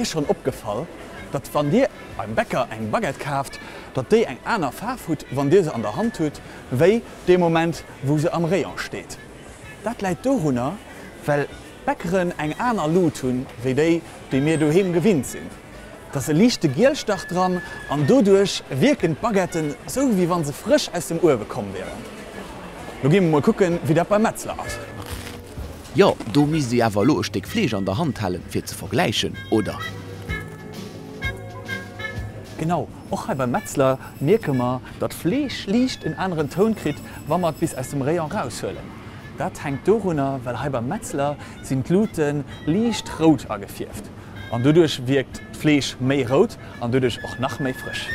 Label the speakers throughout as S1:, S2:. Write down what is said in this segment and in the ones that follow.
S1: Iech schonn opgefall, datt wann Dir beim Bäcker eng Baguette kaaft, datt déi eng aner Faarf hutt, wann Dir se an der Hand hutt, wéi dee Moment, wou se am Rayon steet? Dat läit dorunner, well d'Bäckeren eng aner Lut hunn, wéi déi, déi mir doheem gewinnt sinn. Et ass e liichte Gielstach dran an doduerch wierken d'Baguetten sou, wéi wann se frësch aus dem Uewe komm wieren. Lo gi mer mol kucken, wéi dat beim Metzler ass.
S2: Jo, do misst ee awer elo e Stéck Fleesch an der Hand halen, fir ze vergläichen, oder?
S1: Genau, och hei beim Metzler mierke mer, datt Fleesch liicht en aneren Toun kritt, wa mer et bis aus dem Rayon raushuelen. Dat hänkt dorunner, well hei beim Metzler sinn d'Lute liicht rout agefierft an doduerch wierkt d'Fleesch méi rout an doduerch och nach méi frësch.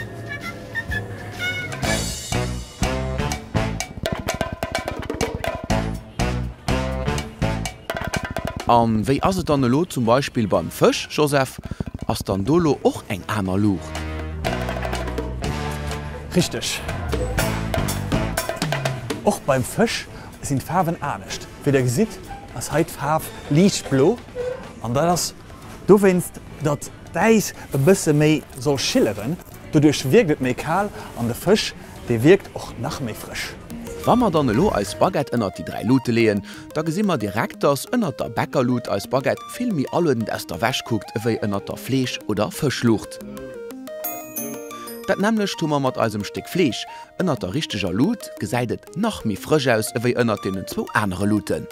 S2: An wéi ass et dann elo zum Beispill beim Fësch, Joseph? Ass dann do lo och eng aner Luucht?
S1: Richteg. Och beim Fësch sinn d'Faarwen anescht. Wéi der gesitt ass hei d'Faarf liicht blo an dat ass dowéinst datt d'Äis e bësse méi soll schilleren. Doduerch wierkt et méi kal an de Fësch dee wierkt och nach méi frësch.
S2: Wa mer dann elo eis Baguette ënnert déi 3 Luute leeën, da gesi mer direkt, dass ënnert der Bäckerluut eis Baguette vill méi aluedend aus der Wäsch kuckt ewéi ënnert der Fleesch oder Fëschluucht. Dat nämmlecht hu mer mat eisem Stéck Fleesch, ënnert der richteger Luut gesäit et nach méi frësch aus ewéi ënnert deenen zwou anere Luuten.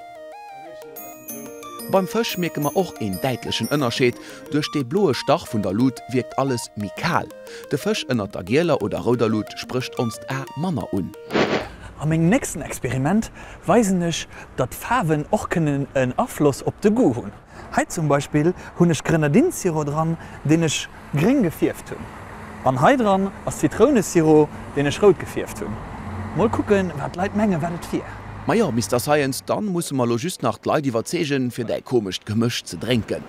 S2: Beim Fësch mierke mer och een däitlechen Ënnerscheed, Duerch dee bloe Stach vun der Lut wierkt alles méi kal. De Fësch ënnert der gieler oder rouder Lut sprécht onst A manner un.
S1: A mengem nächsten Experiment weisen ech, datt Faarwen och kënnen en Afloss op de Goût hunn. Hei zum Beispill hunn ech Grenadinnsirop dran, deen ech Gréng gefierft hunn. An hei dran ass Zitrounesirop, deen ech rout gefierft hunn. Mol kucken, wat d'Leit mengen, wat et wier.
S2: Majo, Mister Science, dann musse mer lo just nach d'Leit iwwerzeegen, fir däi komescht Gemësch ze drénken.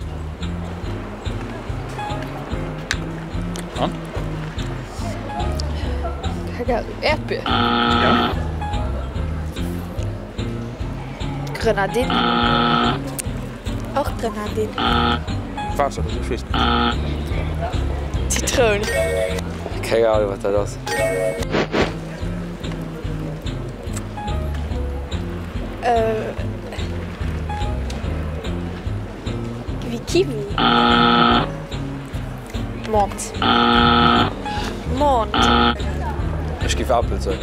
S1: An?
S3: Äerdbier.
S1: Ja.
S3: Grenadine. Och Grenadine.
S4: Waasser oder sou, ech weess net.
S3: Zitroun.
S4: Keng Ahnung wat dat ass.
S3: Wéi Kiwi. Menthe. Menthe.
S4: Ech géif Apel soen.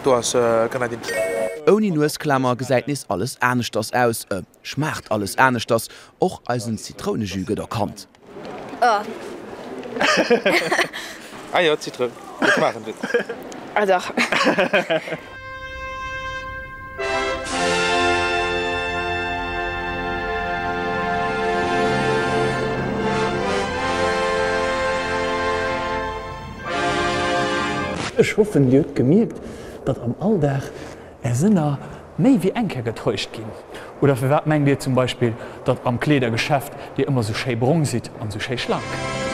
S4: Do ass Grenadine.
S2: Ouni Nuesklamer gesäit nees alles aneschters aus. E schmaacht alles aneschters. Och eisen Zitrounejus gëtt erkannt.
S3: Oh.
S4: Ah jo, Zitroun. Dat schmaachen se.
S3: Ah dach.
S1: Ech hoffen dir hutt gemierkt, datt am Alldag är Sënner méi wéi eng Kéier getäuscht ginn. Oder firwat mengt dir zum Beispill, datt am Kleedergeschäft dir ëmmer sou schéi brong sidd an sou schéi schlank?